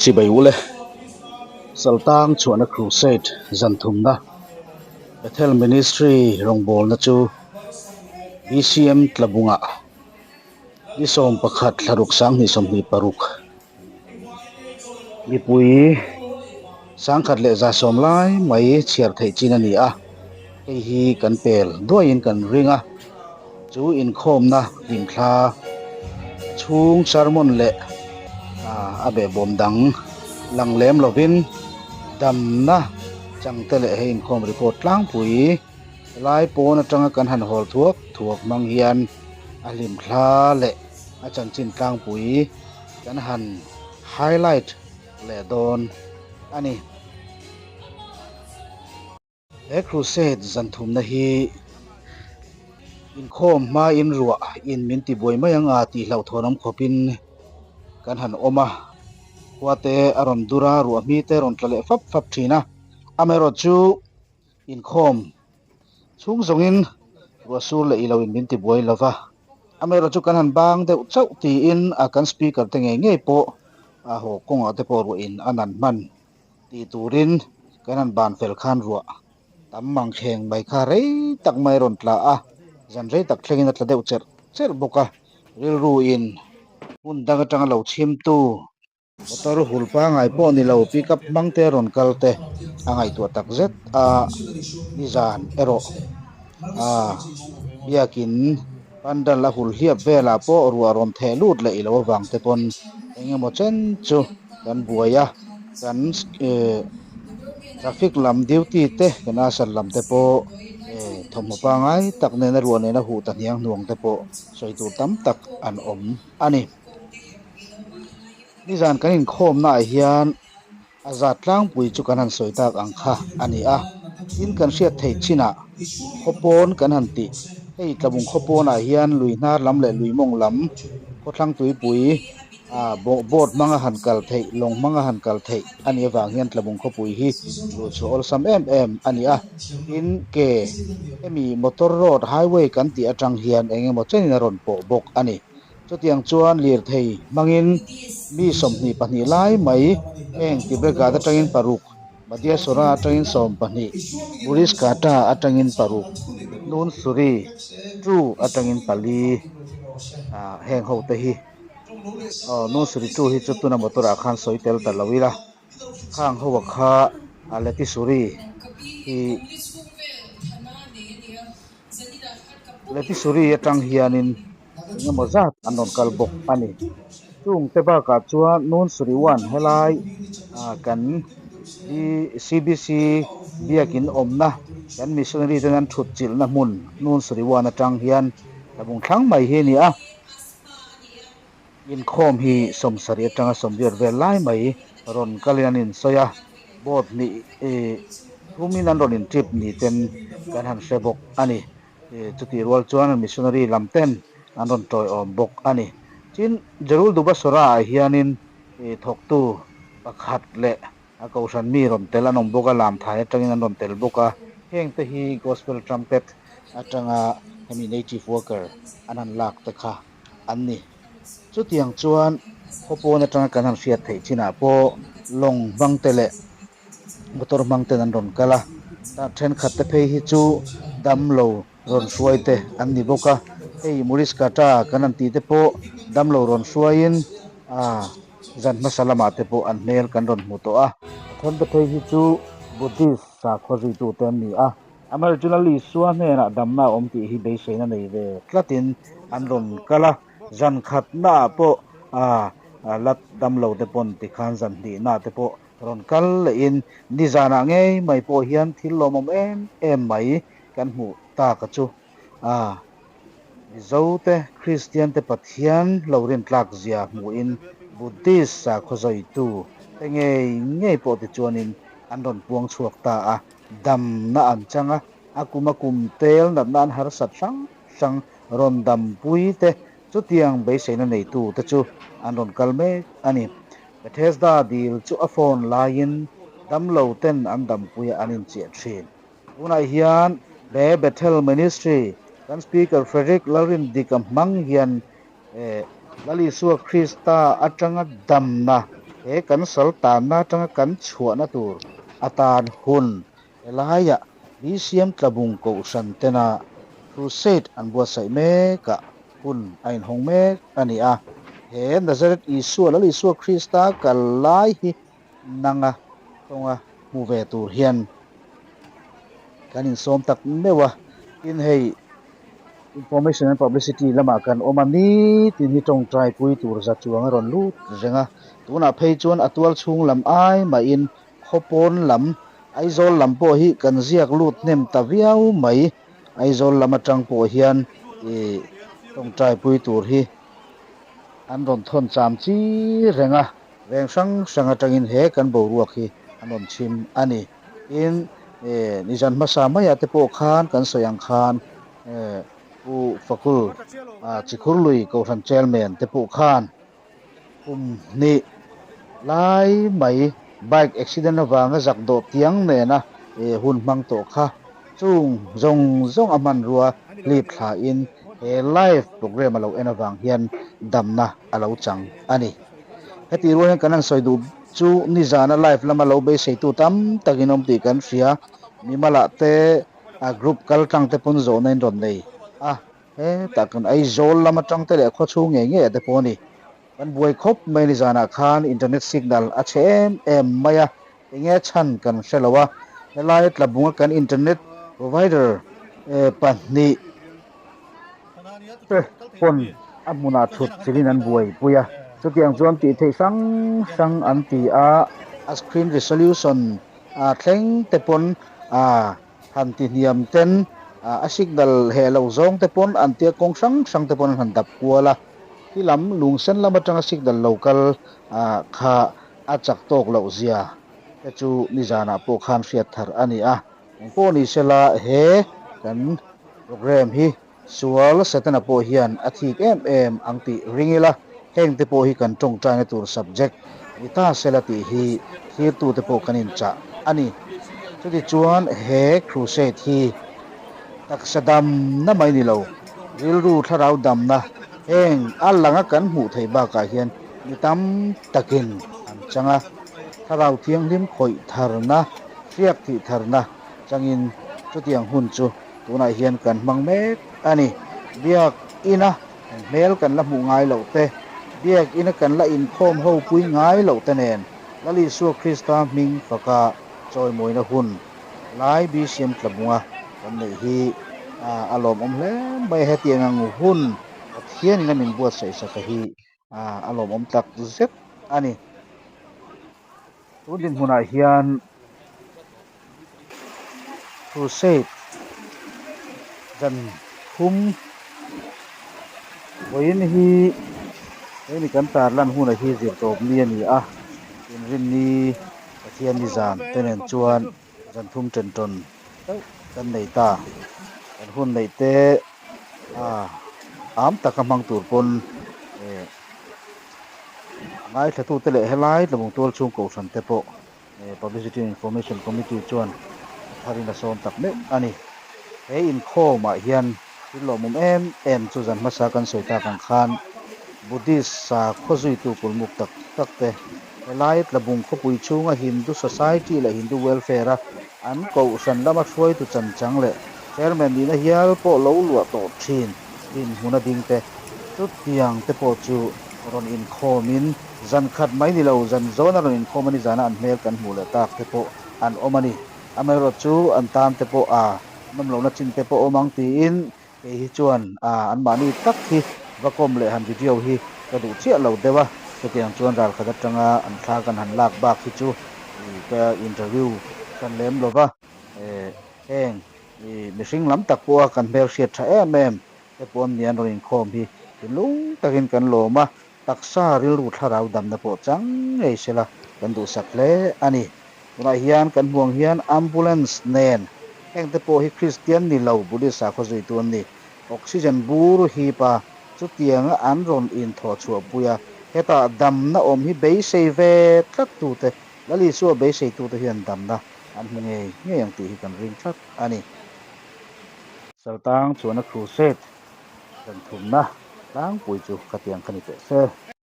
Chibai ule Saltang chhuahna Crusade zan thumna Bethel Ministry rawngbawlna chu BCM tlabungah ni 11 thlaruk 2026 mipui 1170 lai mai chhiar theih chin a ni a, hei hi kan pel duaiin kan ring a. Chu inkhawmna hlimthla chhung sermon leh a behbawm dang lang lem lovin damna changte leh he inkhawm report tlangpui helai pawn atanga kan han hawl thuak thuak hmang hian a hlimthla leh a chanchin tlangpui kan han highlight leh dawn a ni. He crusade zan thumna hi inkhawm hmain ruah in min ti buai mai ang a tih hlauhthawn awm khawpin kan han awm a, khua te a rawn dur a, ruah hmi te a rawn tla leh fap fap thin a, amaherawhchu inkhawm chhung zawngin ruah sur leh ilo in min ti buai lo va, amaherawhchu kan han bang deuh chauh tiin a kan speaker te ngei ngei pawh a haw kawngah te pawh ruah in a nan hman. Tih turin kan han ban fel khan ruah tam mang thleng mai kha rei tak mai a rawn tla a, zan rei tak thlengin a tla deuh cherh cherh bawk a, rilru in hmun dang atanga lo chhimtu motor hul pangai pawh ni lo pick up hmang te a rawn kal te a ngaihtuah tak zet a, nizan erawh a biakin pandal a hul hliap velah pawh ruah rawn theh lut leh ilo avang te pawn eng emaw chen chu. Kan buai a, kan traffic lam duty te kan usher lam te pawh thawmhnaw pangai tak nena ruah nena huh ta hniang hnuang te pawh sawi tur tam tak an awm a ni. Nizan kan inkhawmna ah hian a zat tlangpui chu kan han sawi tak ang kha a ni a, tin kan hriat theih chinah khawpawn kan han tih hei tlabung khawpawnah hian lui hnar lam leh lui mawng lam khawthlang tuipui Ah boat hmanga han kal theih, lawng hmanga han kal theih a nih avang hian Tlabung khawpui hi luhchhuah awlsam em em a ni a. Tin, ke hemi motor road, highway kan tih atang hian eng emaw chenin a rawn pawh bawk a ni. Chutiang chuan lirthei hmangin mi 22 lai mai heng Tibreghat atangin paruk, Madhya Sora atangin 12, Muriskata atangin paruk, Nunsuri, Two atangin pali ah heng hote hi. Aw Nusri chu hi chu tuna motor ah khan sawi tel ta lo ila khang ho a kha a Letisuri hi Letisuri atang hianin eng emaw zat an rawn kal bawk a ni chung te bakah chuan Nunsuri one helai ah kan CBC biakin awmna kan missionary ten an thut chilhna hmun Nunsuri one atang hian tlabung thlang mai hi a ni a. Inkhawm hi 70 atanga 80 vel lai mai rawn kalin an insawi a, boat hnih thumin an rawn intrip ni ten kan han hre bawk a ni. Chutih rual chuan missionary lam ten an rawn tawiawm bawk a ni. Tin, Jerul Dubasora ah hianin thawktu pakhat leh a kohhran mi rawn tel an awm bawk a, Lamthai atangin an rawn tel bawk a, heng te hi Gospel Trumpet atanga hemi native worker an han lak te kha an ni. Chutiang chuan khawpawn atanga kan han hriat theih chinah pawh lawng hmang te leh motor hmang ten an rawn kal a, thenkhat te phei hi chu damlo rawn hruai te an ni bawk a, hei Muriskata kan han tih te pawh damlo rawn hruaiin ah zan hmasa lamah te pawh an hmel kan rawn hmu tawh a, a then te phei hi chu Buddhist sakhaw zuitu te an ni a, Amaherawhchu Lal Isua hnenah damna a awm tih hi beiseina nei ve tlatin an rawn kal a, zan khatnaah pawh ah la damlo te pawn tikhan zan hnihnaah te pawh rawn kal lehin nizanah ngei mai pawh hian thil lawmawm em em mai kan hmuh tak a chu a Mizo te Kristian te Pathian lo rintlak zia hmuhin Buddhist sakhaw zawitu te ngei ngei pawh tichuanin an rawn puang chhuak ta a, damna an chang a, a kum a kum tel natna an harsat hrang hrang rawn dampui te chutiang beiseina neitu te chu an rawn kal mek a ni. Bethesda dil chu a phone laiin damlo ten an dampui a an inchiah thin. Tunah hian he Bethel Ministry kan Speaker Frederick Lalrindika hmang hian Lal Isua Krista atanga damna He kan sal tanna atanga kan chhuahna tur atan hun helaiah BCM Tlabung Kohhran tena Crusade an buatsaih mekah hun a inhawng mek a ni a. He Nazareth Isua, Lal Isua Krista kal lai hi nanga tawnga hmu ve tur hian kan insawm tak meuh a. Tin hei Information and Publicity lamah kan awm a, nitin hi tawngtai pui tur za chuang a rawn lut reng a. Tunah phei chuan a tual chhung lam ai mahin khawpawn lam, Aizawl lam pawh hi kan ziak lut hnem ta viau mai. Aizawl lam atang pawh hian ih tawngtai pui tur hi an rawn thawn cham chi reng a. Veng hrang hrang atangin he kan boruak hi an rawn chhim a ni. Tin, nizan hmasa maiah te pawh khan kan sawi ang khan Pu Fakul Chikhurlui Kohhran Chairman te pawh khan kum hnih lai mai bike accident avanga zak dawh tiang nena hun hmang tawh kha chung zawng zawng a hmanrua hlip thlain he live programme a lo en avang hian damna a lo chang a ni. Heti rual hian kan han sawi duh chu nizana live lama lo beiseitu tam takin awm tih kan hria. Mimalah te a group kal tlang te pawn zawhna in rawn nei a, hetah kan Aizawl lam atang te leh khawchhung ngei ngei ah te pawh a ni. Kan buai khawp mai nizanah khan internet signal a chhe em em mai a, enge a chhan kan hre lo a, helai tlabunga kan internet provider pahnih te pawn a hmunah thut chilhin an buaipui a, chutiang chuan tih theih hrang hrang an ti a, a screen resolution a thleng te pawn a han ti hniam ten a signal heh loh zawng te pawn an tia kawng hrang hrang te pawn an han dap kual a, khi lam lungsen lam atanga signal lo kal kha a chak tawk loh zia te chu nizanah pawh khan hriat thar a ni a. Engpawh ni sela he kan programme hi sual Setana pawh hian a thik em em ang tih ring ila, heng te pawh hi kan tawngtaina tur subject ni ta sela tih hi thlirtute pawh kan inchah a ni. Chutichuan he crusade hi taksa damna mai ni lo, rilru thlarau damna heng a langa kan hmuh theih bakah hian mi tam takin an chang a, thlarau thianghlim khawih tharna, Hriak thih tharna changin chutiang hun chu tunah hian kan hmang mek a ni. Biak ina hmel kan la hmuh ngai loh te, biak ina kan la inkhawm ho pui ngai loh te nen Lal Isua Krista hming faka chawimawina hun lai BCM Tlabunga kan neih hi a lawmawm hle mai. Hetiang ang hun Pathianin a min buatsaih saka hi a lawmawm tak zet a ni. Tun dinhmunah hian Crusade zan thum vawiin hi hemi kan tarlan huna hi zirtawp ni a ni a, inrinni Pathian ni zan te nen chuan zan thum ṭen ṭawn chauh kan nei ta. Kan hun neih te am taka hmang tur pawn eh. Ngaithlatute leh helai tlabung tual chhung kohhran te pawh Publicity and Information Committee chuan a tharin a sawm tak meuh a ni. He inkhawmah hian thil lawmawm em em chu zan hmasa kan sawi tak ang khan Buddhist sakhaw zuitu kulmuk tak tak te helai tlabung khawpui chhunga Hindu Society leh Hindu Welfare a an kohhran lama hruaitu chanchang leh Chairman nihna hial pawh lo luah tawh thin dinhmun a ding te Chutiang te pawh chu rawn inkhawmin zan khat mai ni lo, zan zawna rawn inkhawm a ni zana an hmel kan hmuh leh tak te pawh an awm a ni. Amaherawh chu an tan te pawh a nawm lohna chin te pawh awm ang tiin kei hi chuan a anmahni tak hi va kawm leh han video hi ka duh chiah lo deuh a, chutiang chuan ralkhat atanga an thla kan han lak bak hi chu ka interview hran lem lo va, heng mihring lam tak pawha kan hmelhriat tha em em He pawn ni an rawn inkhawm hi thinlung takin kan lawm a, taksa rilru thlarau damna pawh chang ngei sela kan duhsak hle a ni. Tunah hian kan hmuang hian ambulance nen hengte pawh hi Kristian ni lo Buddhist sakhaw zuitu an ni. Oxygen bur hip a, chutianga an rawn inthawhchhuahpui a, hetah damna awm hi beisei ve tlat tute, Lal Isua beiseitute hian damna an hmu ngei ngei ang tih hi kan ring tlat a ni. Saltang chuan a crusade zan thumna tlangpui chu khatiang kha ni teh se.